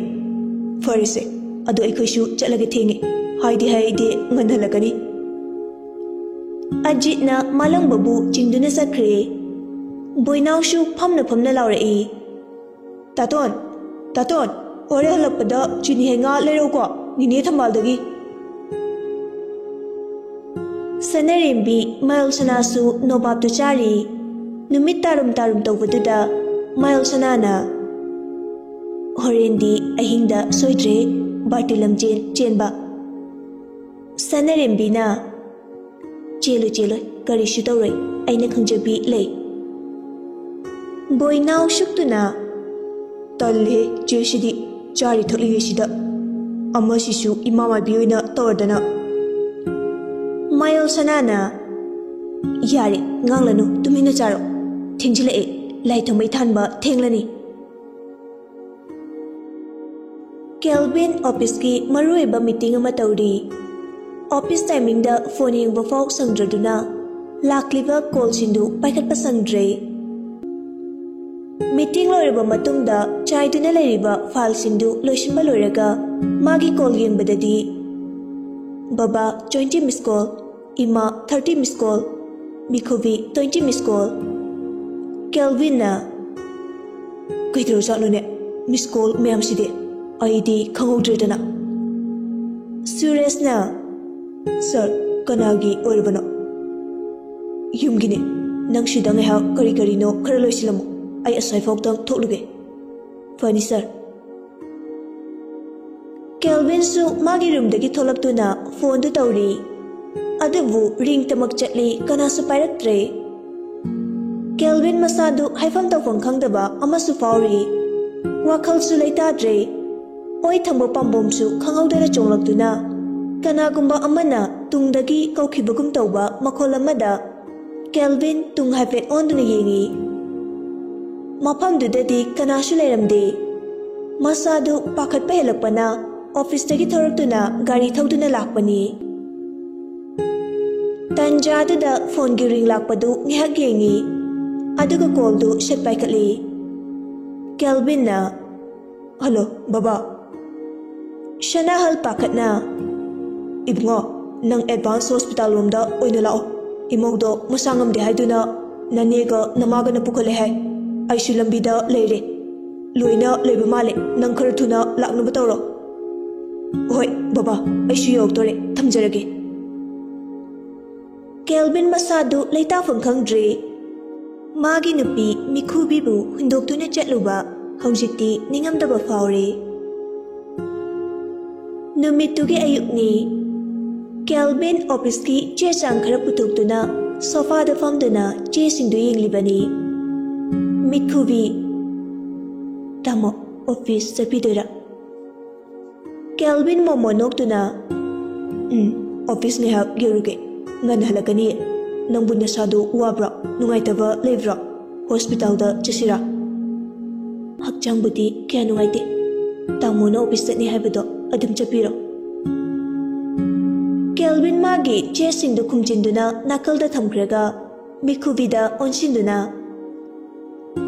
ꯐꯔꯦꯁꯦ, "ꯑꯗꯣ ꯑꯩꯈꯣꯏꯁꯨ ꯆꯠꯂꯒꯦ, ꯊꯦꯡꯉꯦ꯫ ꯍꯥꯏꯗꯤ ꯍꯥꯏꯗꯤ ꯉꯟꯍꯜꯂꯛꯀꯅꯤ꯫" ꯑꯖꯤꯠꯅ ꯃꯥꯂꯪꯕꯕꯨ ꯆꯤꯡꯗꯨꯅ ꯆꯠꯈ꯭ꯔꯦ꯫ ꯕꯣꯏꯅꯥꯎꯁꯨ ꯐꯝꯅ ꯐꯝꯅ ꯂꯥꯎꯔꯛꯏ, "ꯇꯥꯇꯣꯟ, ꯇꯥꯇꯣꯟ, ꯍꯣꯔꯦꯟ ꯍꯜꯂꯛꯄꯗ ꯆꯤꯅꯤ ꯍꯩ ꯉꯥ ꯂꯩꯔꯧꯀꯣ, ꯅꯤꯅꯦ ꯊꯝꯕꯥꯜꯗꯒꯤ꯫" ꯁꯅꯔꯦꯝꯕꯤ ꯃꯌꯜ ꯁꯅꯥꯁꯨ ꯅꯣꯕꯥꯞꯇꯨ ꯆꯥꯔꯤ꯫ ꯅꯨꯃꯤꯠ ꯇꯥꯔꯨꯝ ꯇꯥꯔꯨꯝ ꯇꯧꯕꯗꯨꯗ ꯃꯌꯜ ꯁꯅꯥꯅ, "ꯍꯣꯔꯦꯟꯗꯤ ꯑꯍꯤꯡꯗ ꯁꯣꯏꯗ꯭ꯔꯦ ꯕꯥꯔꯇꯨ ꯂꯝꯖꯦꯟ ꯆꯦꯟꯕ꯫" ꯁꯅꯔꯦꯝꯕꯤꯅ, "ꯆꯦꯜꯂꯨ, ꯆꯦꯜꯂꯨ, ꯀꯔꯤꯁꯨ ꯇꯧꯔꯣꯏ, ꯑꯩꯅ ꯈꯪꯖꯕꯤ ꯂꯩ꯫" ꯕꯣꯏꯅꯥꯎ ꯁꯨꯛꯇꯨꯅ, "ꯇꯜꯂꯦꯍꯦ ꯆꯦꯁꯤꯗꯤ, ꯆꯥꯔꯤ ꯊꯛꯂꯤꯉꯩꯁꯤꯗ꯫ ꯑꯃꯁꯤꯁꯨ ꯏꯃꯥ ꯃꯥꯏꯕꯤ ꯑꯣꯏꯅ ꯇꯧꯔꯗꯅ꯫" ꯃꯌꯜ ꯁꯅꯥꯅ, "ꯌꯥꯔꯦ, ꯉꯥꯡꯂꯅꯨ, ꯇꯨꯃꯤꯟꯅ ꯆꯥꯔꯣ꯫ ꯊꯦꯡꯖꯤꯜꯂꯛꯑꯦ, ꯂꯥꯏ ꯊꯥꯎꯃꯩ ꯊꯥꯟꯕ ꯊꯦꯡꯂꯅꯤ꯫" ꯀꯦꯜꯚꯤꯟ ꯑꯣꯐꯤꯁꯀꯤ ꯃꯔꯨꯑꯣꯏꯕ ꯃꯤꯇꯤꯡ ꯑꯃ ꯇꯧꯔꯤ꯫ ꯑꯣꯐꯤꯁ ꯇꯥꯏꯃꯤꯡꯗ ꯐꯣꯟ ꯌꯦꯡꯕ ꯐꯥꯎ ꯁꯪꯗ꯭ꯔꯗꯨꯅ ꯂꯥꯛꯂꯤꯕ ꯀꯣꯜꯁꯤꯡꯗꯨ ꯄꯥꯏꯈꯠꯄ ꯁꯪꯗ꯭ꯔꯦ꯫ ꯃꯤꯇꯤꯡ ꯂꯣꯏꯔꯕ ꯃꯇꯨꯡꯗ ꯆꯥꯏꯗꯨꯅ ꯂꯩꯔꯤꯕ ꯐꯥꯏꯜꯁꯤꯡꯗꯨ ꯂꯣꯏꯁꯤꯟꯕ ꯂꯣꯏꯔꯒ ꯃꯥꯒꯤ ꯀꯣꯜ ꯌꯦꯡꯕꯗꯗꯤ, ꯕꯕꯥ ꯇ꯭ꯋꯦꯟꯇꯤ ꯃꯤꯁ ꯀꯣꯜ, ꯏꯃꯥ ꯊꯥꯔꯇꯤ ꯃꯤꯁ ꯀꯣꯜ, ꯃꯤꯈꯨꯕꯤ ꯇ꯭ꯋꯦꯟꯇꯤ ꯃꯤꯁ ꯀꯣꯜ꯫ ꯀꯦꯜꯚꯤꯟꯅ, "ꯀꯩꯗꯧꯔꯖꯥꯠꯅꯣꯅꯦ ꯃꯤꯁ ꯀꯣꯜ ꯃꯌꯥꯝꯁꯤꯗꯤ? ꯑꯩꯗꯤ ꯈꯪꯍꯧꯗ꯭ꯔꯦꯗꯅ꯫" ꯁꯨꯔꯦꯁꯅ, "ꯁꯥꯔ, ꯀꯅꯥꯒꯤ ꯑꯣꯏꯔꯕꯅꯣ?" "ꯌꯨꯝꯒꯤꯅꯦ꯫ ꯅꯪ ꯁꯤꯗ ꯉꯥꯏꯍꯥꯛ ꯀꯔꯤ ꯀꯔꯤꯅꯣ ꯈꯔ ꯂꯣꯏꯁꯤꯜꯂꯝꯃꯨ꯫ ꯑꯩ ꯑꯁ꯭ꯋꯥꯏꯐꯥꯎꯇꯪ ꯊꯣꯛꯂꯨꯒꯦ꯫" "ꯐꯅꯤ, ꯁꯥꯔ꯫" ꯀꯦꯜꯚꯤꯟꯁꯨ ꯃꯥꯒꯤ ꯔꯨꯝꯗꯒꯤ ꯊꯣꯛꯂꯛꯇꯨꯅ ꯐꯣꯟꯗꯨ ꯇꯧꯔꯤ꯫ ꯑꯗꯨꯕꯨ ꯔꯤꯡꯇꯃꯛ ꯆꯠꯂꯤ, ꯀꯅꯥꯁꯨ ꯄꯥꯏꯔꯛꯇ꯭ꯔꯦ꯫ ꯀꯦꯜꯚꯤꯟ ꯃꯁꯥꯗꯨ ꯍꯥꯏꯐꯝ ꯇꯧꯐꯝ ꯈꯪꯗꯕ ꯑꯃꯁꯨ ꯐꯥꯎꯔꯤ꯫ ꯋꯥꯈꯜꯁꯨ ꯂꯩꯇꯥꯗ꯭ꯔꯦ꯫ ꯑꯣꯏ ꯊꯪꯕ ꯄꯥꯝꯕꯣꯝꯁꯨ ꯈꯪꯍꯧꯗꯅ ꯆꯣꯡꯂꯛꯇꯨꯅ ꯀꯅꯥꯒꯨꯝꯕ ꯑꯃꯅ ꯇꯨꯡꯗꯒꯤ ꯀꯧꯈꯤꯕꯒꯨꯝ ꯇꯧꯕ ꯃꯈꯣꯜ ꯑꯃꯗ ꯀꯦꯜꯚꯤꯟ ꯇꯨꯡ ꯍꯥꯏꯐꯦꯠ ꯑꯣꯟꯗꯨꯅ ꯌꯦꯡꯏ꯫ ꯃꯐꯝꯗꯨꯗꯗꯤ ꯀꯅꯥꯁꯨ ꯂꯩꯔꯝꯗꯦ꯫ ꯃꯁꯥꯗꯨ ꯄꯥꯈꯠꯄ ꯍꯦꯜꯂꯛꯄꯅ ꯑꯣꯐꯤꯁꯇꯒꯤ ꯊꯣꯔꯛꯇꯨꯅ ꯒꯥꯔꯤ ꯊꯧꯗꯨꯅ ꯂꯥꯛꯄꯅꯤ꯫ ꯇꯟꯖꯥꯗꯨꯗ ꯐꯣꯟꯒꯤ ꯔꯤꯡ ꯂꯥꯛꯄꯗꯨ ꯉꯥꯏꯍꯥꯛ ꯌꯦꯡꯏ, ꯑꯗꯨꯒ ꯀꯣꯜꯗꯨ ꯁꯠ ꯄꯥꯏꯈꯠꯂꯤ꯫ ꯀꯦꯜꯚꯤꯟꯅ, "ꯍꯜꯂꯣ, ꯕꯕꯥ꯫" ꯁꯅꯥꯍꯜ ꯄꯥꯈꯠꯅ, "ꯏꯕꯨꯡꯉꯣ, ꯅꯪ ꯑꯦꯗꯚꯥꯟꯁ ꯍꯣꯁꯄꯤꯇꯥꯜ ꯔꯣꯝꯗ ꯑꯣꯏꯅ ꯂꯥꯛꯑꯣ꯫ ꯏꯃꯧꯗꯣ ꯃꯁꯥ ꯉꯝꯗꯦ ꯍꯥꯏꯗꯨꯅ ꯅꯅꯦꯒ ꯅꯃꯥꯒꯅ ꯄꯨꯈꯠꯂꯦ ꯍꯥꯏ꯫ ꯑꯩꯁꯨ ꯂꯝꯕꯤꯗ ꯂꯩꯔꯦ꯫ ꯂꯣꯏꯅ ꯂꯩꯕ ꯃꯥꯜꯂꯦ꯫ ꯅꯪ ꯈꯔ ꯊꯨꯅ ꯂꯥꯛꯅꯕ ꯇꯧꯔꯣ꯫" "ꯍꯣꯏ ꯕꯕꯥ, ꯑꯩꯁꯨ ꯌꯧꯔꯛꯇꯣꯔꯦ꯫ ꯊꯝꯖꯔꯒꯦ꯫" ꯀꯦꯜꯚꯤꯟ ꯃꯁꯥꯗꯨ ꯂꯩꯇꯥꯐꯝ ꯈꯪꯗ꯭ꯔꯦ꯫ ꯃꯥꯒꯤ ꯅꯨꯄꯤ ꯃꯤꯈꯨꯕꯤꯕꯨ ꯍꯨꯟꯗꯣꯛꯇꯨꯅ ꯆꯠꯂꯨꯕ ꯍꯧꯖꯤꯛꯇꯤ ꯅꯤꯡꯉꯝꯗꯕ ꯐꯥꯎꯔꯦ꯫ ꯅꯨꯃꯤꯠꯇꯨꯒꯤ ꯑꯌꯨꯛꯅꯤ꯫ ꯀꯦꯜꯚꯤꯟ ꯑꯣꯐꯤꯁꯀꯤ ꯆꯦ ꯆꯥꯡ ꯈꯔ ꯄꯨꯊꯣꯛꯇꯨꯅ ꯁꯣꯐꯥꯗ ꯐꯝꯗꯨꯅ ꯆꯦꯁꯤꯡꯗꯨ ꯌꯦꯡꯂꯤꯕꯅꯤ꯫ ꯃꯤꯈꯨꯕꯤ, "ꯇꯥꯃꯣ, ꯑꯣꯐꯤꯁ ꯆꯠꯄꯤꯗꯣꯏꯔꯥ?" ꯀꯦꯜꯚꯤꯟ ꯃꯣꯃꯣꯟ ꯅꯣꯛꯇꯨꯅ, "ꯎꯝ, ꯑꯣꯐꯤꯁ ꯉꯥꯏꯍꯥꯛ ꯌꯧꯔꯨꯒꯦ꯫ ꯉꯟꯅ ꯍꯜꯂꯛꯀꯅꯤꯌꯦ꯫ ꯅꯪꯕꯨ ꯅꯁꯥꯗꯨ ꯋꯥꯕ꯭ꯔꯣ? ꯅꯨꯡꯉꯥꯏꯇꯕ ꯂꯩꯕ꯭ꯔꯣ? ꯍꯣꯁꯄꯤꯇꯥꯜꯗ ꯆꯠꯁꯤꯔꯥ?" "ꯍꯛꯆꯥꯡꯕꯨꯗꯤ ꯀꯌꯥ ꯅꯨꯡꯉꯥꯏꯇꯦ꯫ ꯇꯥꯃꯣꯅ ꯑꯣꯐꯤꯁ ꯆꯠꯅꯤ ꯍꯥꯏꯕꯗꯣ ꯑꯗꯨꯝ ꯆꯠꯄꯤꯔꯣ꯫" ꯀꯦꯜꯚꯤꯟ ꯃꯥꯒꯤ ꯆꯦꯁꯤꯡꯗꯨ ꯈꯨꯝꯖꯤꯟꯗꯨꯅ ꯅꯥꯀꯜꯗ ꯊꯝꯈ꯭ꯔꯒ ꯃꯤꯈꯨꯕꯤꯗ ꯑꯣꯟꯁꯤꯟꯗꯨꯅ,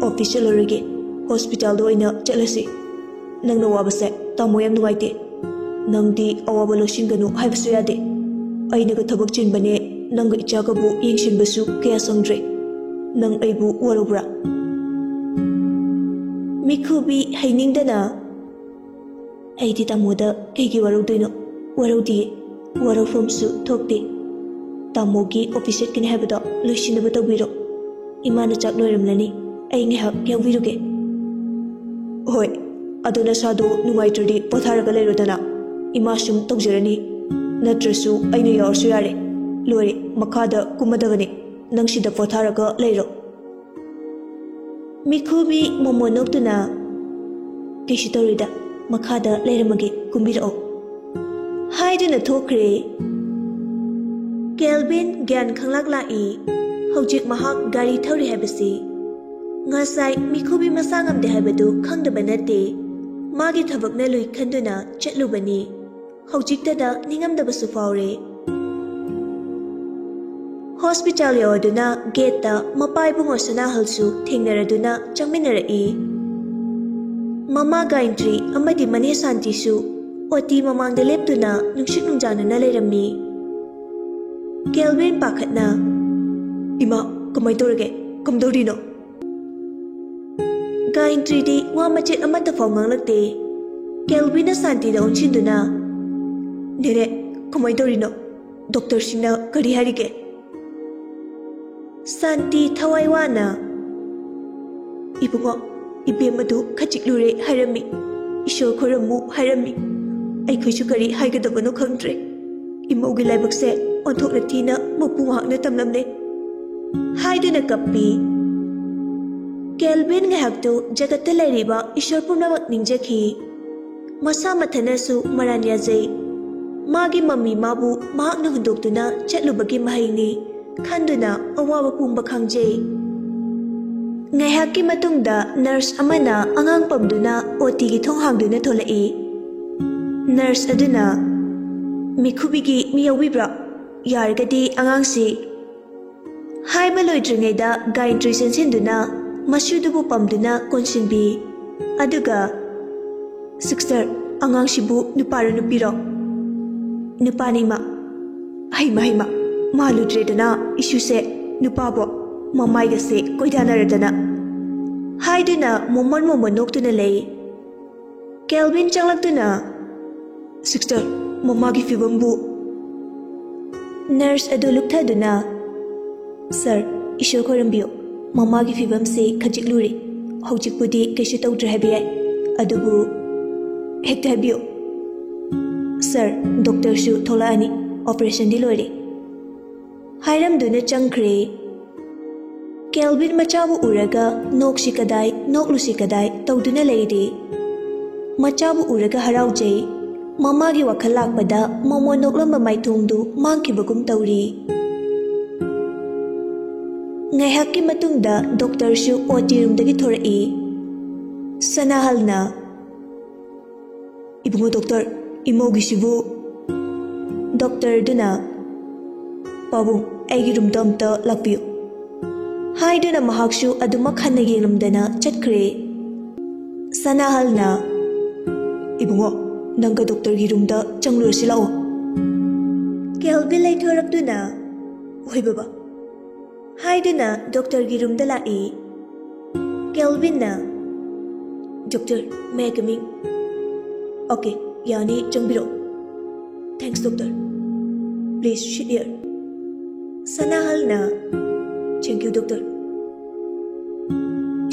"ꯑꯣꯐꯤꯁ ꯆꯠꯂꯔꯣꯏꯒꯦ, ꯍꯣꯁꯄꯤꯇꯥꯜꯗ ꯑꯣꯏꯅ ꯆꯠꯂꯁꯤ꯫ ꯅꯪꯅ ꯋꯥꯕꯁꯦ ꯇꯥꯃꯣ ꯌꯥꯝ ꯅꯨꯡꯉꯥꯏꯇꯦ꯫ ꯅꯪꯗꯤ ꯑꯋꯥꯕ ꯂꯧꯁꯤꯟꯒꯅꯨ ꯍꯥꯏꯕꯁꯨ ꯌꯥꯗꯦ꯫ ꯑꯩꯅꯒ ꯊꯕꯛ ꯆꯤꯟꯕꯅꯦ, ꯅꯪꯒ ꯏꯆꯥꯒꯕꯨ ꯌꯦꯡꯁꯤꯟꯕꯁꯨ ꯀꯌꯥ ꯁꯪꯗ꯭ꯔꯦ꯫ ꯅꯪ ꯑꯩꯕꯨ ꯋꯥꯔꯧꯕ꯭ꯔꯥ?" ꯃꯤꯈꯨꯕꯤ ꯍꯩꯅꯤꯡꯗꯅ, "ꯑꯩꯗꯤ ꯇꯥꯃꯣꯗ ꯀꯩꯒꯤ ꯋꯥꯔꯧꯗꯣꯏꯅꯣ? ꯋꯥꯔꯧꯗꯤꯌꯦ, ꯋꯥꯔꯧꯐꯝꯁꯨ ꯊꯣꯛꯇꯦ꯫ ꯇꯥꯃꯣꯒꯤ ꯑꯣꯐꯤꯁ ꯆꯠꯀꯅꯤ ꯍꯥꯏꯕꯗꯣ ꯂꯣꯏꯁꯤꯟꯅꯕ ꯇꯧꯕꯤꯔꯣ꯫ ꯏꯃꯥꯅ ꯆꯥꯛ ꯂꯣꯏꯔꯝꯂꯅꯤ, ꯑꯩ ꯉꯥꯏꯍꯥꯛ ꯌꯥꯎꯕꯤꯔꯨꯒꯦ꯫" "ꯍꯣꯏ, ꯑꯗꯣ ꯅꯁꯥꯗꯣ ꯅꯨꯡꯉꯥꯏꯇ꯭ꯔꯗꯤ ꯄꯣꯊꯥꯔꯒ ꯂꯩꯔꯣꯗꯅ꯫ ꯏꯃꯥ ꯁꯨꯝ ꯇꯧꯖꯔꯅꯤ꯫ ꯅꯠꯇ꯭ꯔꯁꯨ ꯑꯩꯅ ꯌꯥꯎꯔꯁꯨ ꯌꯥꯔꯦ꯫ ꯂꯣꯏꯔꯦ, ꯃꯈꯥꯗ ꯀꯨꯝꯃꯗꯕꯅꯤ꯫ ꯅꯪ ꯁꯤꯗ ꯄꯣꯊꯥꯔꯒ ꯂꯩꯔꯣ꯫" ꯃꯤꯈꯨꯕꯤ ꯃꯣꯃꯣꯟ ꯅꯣꯛꯇꯨꯅ, "ꯀꯩꯁꯨ ꯇꯧꯔꯣꯏꯗ, ꯃꯈꯥꯗ ꯂꯩꯔꯝꯃꯒꯦ, ꯀꯨꯝꯕꯤꯔꯛꯑꯣ" ꯍꯥꯏꯗꯨꯅ ꯊꯣꯛꯈ꯭ꯔꯦ꯫ ꯀꯦꯜꯚꯤꯟ ꯒ꯭ꯌꯥꯟ ꯈꯪꯂꯥꯛ ꯂꯥꯛꯏ꯫ ꯍꯧꯖꯤꯛ ꯃꯍꯥꯛ ꯒꯥꯔꯤ ꯊꯧꯔꯤ ꯍꯥꯏꯕꯁꯤ꯫ ꯉꯁꯥꯏ ꯃꯤꯈꯨꯕꯤ ꯃꯁꯥ ꯉꯝꯗꯦ ꯍꯥꯏꯕꯗꯨ ꯈꯪꯗꯕ ꯅꯠꯇꯦ꯫ ꯃꯥꯒꯤ ꯊꯕꯛꯅ ꯂꯨꯏ ꯈꯟꯗꯨꯅ ꯆꯠꯂꯨꯕꯅꯤ꯫ ꯍꯧꯖꯤꯛꯇꯗ ꯅꯤꯡꯉꯝꯗꯕꯁꯨ ꯐꯥꯎꯔꯦ꯫ ꯍꯣꯁꯄꯤꯇꯥꯜ ꯌꯧꯔꯗꯨꯅ ꯒꯦꯠꯇ ꯃꯄꯥ ꯏꯕꯨꯡꯉꯣ ꯁꯅꯥꯍꯜꯁꯨ ꯊꯦꯡꯅꯔꯗꯨꯅ ꯆꯪꯃꯤꯟꯅꯔꯛꯏ꯫ ꯃꯃꯥ ꯒꯥꯌꯟꯇ꯭ꯔꯤ ꯑꯃꯗꯤ ꯃꯅꯦ ꯁꯥꯟꯇꯤꯁꯨ ꯑꯣꯇꯤ ꯃꯃꯥꯡꯗ ꯂꯦꯞꯇꯨꯅ ꯅꯨꯡꯁꯤꯛ ꯅꯨꯡꯖꯥꯅꯅ ꯂꯩꯔꯝꯃꯤ꯫ ꯀꯦꯜꯚꯤꯟ ꯄꯥꯈꯠꯅ, "ꯏꯃꯥ, ꯀꯃꯥꯏ ꯇꯧꯔꯒꯦ? ꯀꯝꯗꯧꯔꯤꯅꯣ?" ꯒꯥꯌꯟꯇ꯭ꯔꯤꯗꯤ ꯋꯥ ꯃꯆꯦꯠ ꯑꯃꯠꯇ ꯐꯥꯎ ꯉꯥꯡꯂꯛꯇꯦ꯫ ꯀꯦꯜꯚꯤꯟꯅ ꯁꯥꯟꯇꯤꯗ ꯑꯣꯟꯁꯤꯟꯗꯨꯅ, "ꯅꯦꯅꯦ, ꯀꯃꯥꯏ ꯇꯧꯔꯤꯅꯣ? ꯗꯣꯛꯇꯔꯁꯤꯡꯅ ꯀꯔꯤ ꯍꯥꯏꯔꯤꯒꯦ?" ꯁꯥꯟꯇꯤ ꯊꯋꯥꯏ ꯋꯥꯅ, "ꯏꯕꯨꯡꯉꯣ, ꯏꯕꯦꯝ ꯑꯗꯨ ꯈꯖꯤꯛ ꯂꯨꯔꯦ ꯍꯥꯏꯔꯝꯃꯤ, ꯏꯁꯣꯔ ꯈꯣꯏꯔꯝꯃꯨ ꯍꯥꯏꯔꯝꯃꯤ꯫ ꯑꯩꯈꯣꯏꯁꯨ ꯀꯔꯤ ꯍꯥꯏꯒꯗꯕꯅꯣ ꯈꯪꯗ꯭ꯔꯦ꯫ ꯏꯃꯧꯒꯤ ꯂꯥꯏꯕꯛꯁꯦ ꯑꯣꯟꯊꯣꯛꯅ ꯊꯤꯅ ꯃꯄꯨ ꯃꯍꯥꯛꯅ ꯇꯝꯂꯝꯂꯦ" ꯍꯥꯏꯗꯨꯅ ꯀꯞꯄꯤ꯫ ꯀꯦꯜꯚꯤꯟ ꯉꯥꯏꯍꯥꯛꯇꯨ ꯖꯒꯠꯇ ꯂꯩꯔꯤꯕ ꯏꯁꯣꯔ ꯄꯨꯝꯅꯃꯛ ꯅꯤꯡꯖꯈꯤ꯫ ꯃꯁꯥ ꯃꯊꯟꯅꯁꯨ ꯃꯔꯥꯟ ꯌꯥꯖꯩ꯫ ꯃꯥꯒꯤ ꯃꯃꯤ ꯃꯥꯕꯨ ꯃꯍꯥꯛꯅ ꯍꯨꯟꯗꯣꯛꯇꯨꯅ ꯆꯠꯂꯨꯕꯒꯤ ꯃꯍꯩꯅꯤ ꯈꯟꯗꯨꯅ ꯑꯋꯥꯕ ꯄꯨꯝꯕ ꯈꯪꯖꯩ꯫ ꯉꯥꯏꯍꯥꯛꯀꯤ ꯃꯇꯨꯡꯗ ꯅꯔꯁ ꯑꯃꯅ ꯑꯉꯥꯡ ꯄꯝꯗꯨꯅ ꯑꯣꯇꯤꯒꯤ ꯊꯣꯡ ꯍꯥꯡꯗꯨꯅ ꯊꯣꯛꯂꯛꯏ꯫ ꯅꯔꯁ ꯑꯗꯨꯅ, "ꯃꯤꯈꯨꯕꯤꯒꯤ ꯃꯤ ꯌꯥꯎꯕꯤꯕ꯭ꯔꯥ? ꯌꯥꯔꯒꯗꯤ ꯑꯉꯥꯡꯁꯤ" ꯍꯥꯏꯕ ꯂꯣꯏꯗ꯭ꯔꯤꯉꯩꯗ ꯒꯥꯌꯟꯇ꯭ꯔꯤ ꯆꯦꯟꯁꯤꯟꯗꯨꯅ ꯃꯁꯨꯗꯨꯕꯨ ꯄꯝꯗꯨꯅ ꯀꯣꯟꯁꯤꯟꯕꯤ꯫ ꯑꯗꯨꯒ, "ꯁꯤꯁꯇꯔ, ꯑꯉꯥꯡꯁꯤꯕꯨ ꯅꯨꯄꯥꯔꯣ ꯅꯨꯄꯤꯔꯣ?" "ꯅꯨꯄꯥꯅꯤ, ꯏꯃꯥ"꯫ "ꯍꯩꯃ, ꯍꯩꯃ, ꯃꯥꯜꯂꯨꯗ꯭ꯔꯦꯗꯅ ꯏꯁꯨꯁꯦ, ꯅꯨꯄꯥꯕꯣ, ꯃꯃꯥꯏꯒꯁꯦ ꯀꯣꯏꯗꯥꯅꯔꯗꯅ" ꯍꯥꯏꯗꯨꯅ ꯃꯣꯃꯣꯟ ꯃꯣꯃꯣꯟ ꯅꯣꯛꯇꯨꯅ ꯂꯩ꯫ ꯀꯦꯜꯚꯤꯟ ꯆꯪꯂꯛꯇꯨꯅ, "ꯁꯤꯁꯇꯔ, ꯃꯃꯥꯒꯤ ꯐꯤꯕꯝꯕꯨ?" ꯅꯔꯁ ꯑꯗꯨ ꯂꯨꯞꯊꯗꯨꯅ, "ꯁꯥꯔ, ꯏꯁꯣꯔ ꯈꯣꯏꯔꯝꯕꯤꯌꯨ, ꯃꯃꯥꯒꯤ ꯐꯤꯕꯝꯁꯤ ꯈꯖꯤꯛ ꯂꯨꯔꯤ꯫ ꯍꯧꯖꯤꯛꯄꯨꯗꯤ ꯀꯩꯁꯨ ꯇꯧꯗ꯭ꯔꯦ ꯍꯥꯏꯕ ꯌꯥꯏ, ꯑꯗꯨꯕꯨ" "ꯍꯦꯛꯇ ꯍꯥꯏꯕꯤꯌꯨ꯫ ꯁꯥꯔ, ꯗꯣꯛꯇꯔꯁꯨ ꯊꯣꯛꯂꯛꯑꯅꯤ, ꯑꯣꯄꯔꯦꯁꯟꯗꯤ ꯂꯣꯏꯔꯦ" ꯍꯥꯏꯔꯝꯗꯨꯅ ꯆꯪꯈ꯭ꯔꯦ꯫ ꯀꯦꯜꯚꯤꯟ ꯃꯆꯥꯕꯨ ꯎꯔꯒ ꯅꯣꯛꯁꯤ ꯀꯗꯥꯏ, ꯅꯣꯛꯂꯨꯁꯤ ꯀꯗꯥꯏ ꯇꯧꯗꯨꯅ ꯂꯩꯔꯤ꯫ ꯃꯆꯥꯕꯨ ꯎꯔꯒ ꯍꯔꯥꯎꯖꯩ꯫ ꯃꯃꯥꯒꯤ ꯋꯥꯈꯜ ꯂꯥꯛꯄꯗ ꯃꯃꯣꯟ ꯅꯣꯛꯂꯝꯕ ꯃꯥꯏꯊꯣꯡꯗꯨ ꯃꯥꯡꯈꯤꯕꯒꯨꯝ ꯇꯧꯔꯤ꯫ ꯉꯥꯏꯍꯥꯛꯀꯤ ꯃꯇꯨꯡꯗ ꯗꯣꯛꯇꯔꯁꯨ ꯑꯣꯇꯤ ꯔꯨꯝꯗꯒꯤ ꯊꯣꯔꯛꯏ꯫ ꯁꯅꯥꯍꯜꯅ, "ꯏꯕꯨꯡꯉꯣ ꯗꯣꯛꯇꯔ, ꯏꯃꯧꯒꯤꯁꯤꯕꯨ?" ꯗꯣꯛꯇꯔꯗꯨꯅ, "ꯄꯥꯕꯨꯡ, ꯑꯩꯒꯤ ꯔꯨꯝꯗ ꯑꯝꯇ ꯂꯥꯛꯄꯤꯌꯨ" ꯍꯥꯏꯗꯨꯅ ꯃꯍꯥꯛꯁꯨ ꯑꯗꯨꯃꯛ ꯍꯟꯅ ꯌꯦꯡꯂꯝꯗꯅ ꯆꯠꯈ꯭ꯔꯦ꯫ ꯁꯅꯥꯍꯜꯅ, "ꯏꯕꯨꯡꯉꯣ, "ꯅꯪꯒ ꯗꯣꯛꯇꯔꯒꯤ ꯔꯨꯝꯗ ꯆꯪꯂꯨꯔꯁꯤ ꯂꯥꯛꯑꯣ꯫" ꯀꯦꯜꯚꯤꯟ ꯂꯩꯊꯣꯔꯛꯇꯨꯅ, "ꯍꯣꯏ ꯕꯕꯥ," ꯍꯥꯏꯗꯨꯅ ꯗꯣꯛꯇꯔꯒꯤ ꯔꯨꯝꯗ ꯂꯥꯛꯏ꯫ ꯀꯦꯜꯚꯤꯟꯅ, "Doctor, may I come in?" "Okay, ꯌꯥꯅꯤ, ꯆꯪꯕꯤꯔꯛꯑꯣ꯫" "Thanks, doctor. Please sit here." ꯁꯅꯥꯍꯜꯅ, "Thank you, doctor."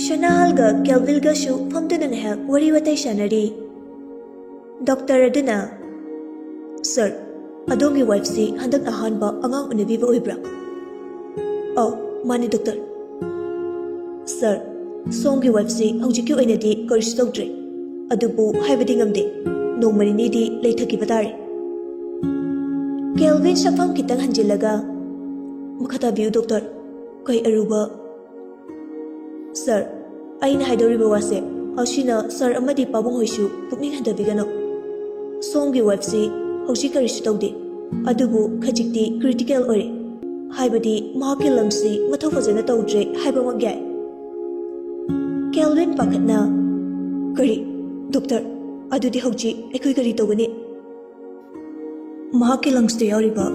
ꯁꯅꯥꯍꯜꯒ ꯀꯦꯜꯚꯤꯟꯒꯁꯨ ꯐꯝꯗꯨꯅ ꯉꯥꯏꯍꯥꯛ ꯋꯥꯔꯤ ꯋꯥꯇꯥꯏ ꯁꯥꯟꯅꯔꯤ꯫ ꯗꯣꯛꯇꯔ ꯑꯗꯨꯅ, "Sir, ꯑꯗꯣꯝꯒꯤ wifeꯁꯤ ꯍꯟꯗꯛ ꯑꯍꯥꯟꯕ ꯑꯉꯥꯡ ꯎꯅꯕꯤꯕ ꯑꯣꯏꯕ꯭ꯔꯥ?" "ꯑꯧ, ꯃꯥꯅꯤ, doctor." "Sir, ꯁꯣꯝꯒꯤ wifeꯁꯤ ꯍꯧꯖꯤꯛꯀꯤ ꯑꯣꯏꯅꯗꯤ ꯀꯔꯤꯁꯨ ꯇꯧꯗ꯭ꯔꯤ, ꯑꯗꯨꯕꯨ ꯍꯥꯏꯕꯗꯤ ꯉꯝꯗꯦ, ꯅꯣꯡꯃ ꯅꯤꯅꯤꯗꯤ ꯂꯩꯊꯈꯤꯕ ꯇꯥꯔꯦ꯫" ꯀꯦꯜꯚꯤꯟ ꯁꯛꯐꯝ ꯈꯤꯇꯪ ꯍꯟꯖꯤꯜꯂꯒ, "ꯃꯈꯥ ꯇꯥꯕꯤꯌꯨ, doctor꯫ ꯀꯩ ꯑꯔꯨꯕ?" "Sir, ꯑꯩꯅ ꯍꯥꯏꯗꯧꯔꯤꯕ ꯋꯥꯁꯦ ꯑꯁꯤꯅ sir ꯑꯃꯗꯤ ꯄꯥꯕꯨꯡ ꯍꯣꯏꯁꯨ ꯄꯨꯛꯅꯤꯡ ꯍꯟꯊꯕꯤꯒꯅꯨ꯫ ꯁꯣꯝꯒꯤ wifeꯁꯤ ꯍꯧꯖꯤꯛ ꯀꯔꯤꯁꯨ ꯇꯧꯗꯦ, ꯑꯗꯨꯕꯨ ꯈꯖꯤꯛꯇꯤ critical ꯑꯣꯏꯔꯦ, ꯍꯥꯏꯕꯗꯤ ꯃꯍꯥꯛꯀꯤ lungsꯁꯤ ꯃꯊꯧ ꯐꯖꯅ ꯇꯧꯗ꯭ꯔꯦ ꯍꯥꯏꯕꯃꯛ ꯌꯥꯏ꯫" ꯀꯦꯜꯚꯤꯟ ꯄꯥꯈꯠꯅ, "ꯀꯔꯤ? Doctor, ꯑꯗꯨꯗꯤ ꯍꯧꯖꯤꯛ ꯑꯩꯈꯣꯏ ꯀꯔꯤ ꯇꯧꯒꯅꯤ?" "ꯃꯍꯥꯛꯀꯤ lungsꯇ ꯌꯥꯎꯔꯤꯕ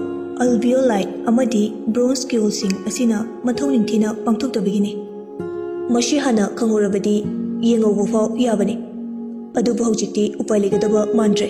alveoli ꯑꯃꯗꯤ bronchi ꯍꯣꯜꯁꯤꯡ ꯑꯁꯤꯅ ꯃꯊꯧ ꯅꯤꯡꯊꯤꯅ ꯄꯥꯡꯊꯣꯛꯇꯕꯒꯤꯅꯤ꯫ ꯃꯁꯤ ꯍꯥꯟꯅ ꯈꯪꯍꯧꯔꯕꯗꯤ ꯌꯦꯡꯍꯧꯕ ꯐꯥꯎ ꯌꯥꯕꯅꯤ, ꯑꯗꯨꯕꯨ ꯍꯧꯖꯤꯛꯇꯤ ꯎꯄꯥꯏ ꯂꯩꯒꯗꯕ ꯃꯥꯟꯗ꯭ꯔꯦ꯫"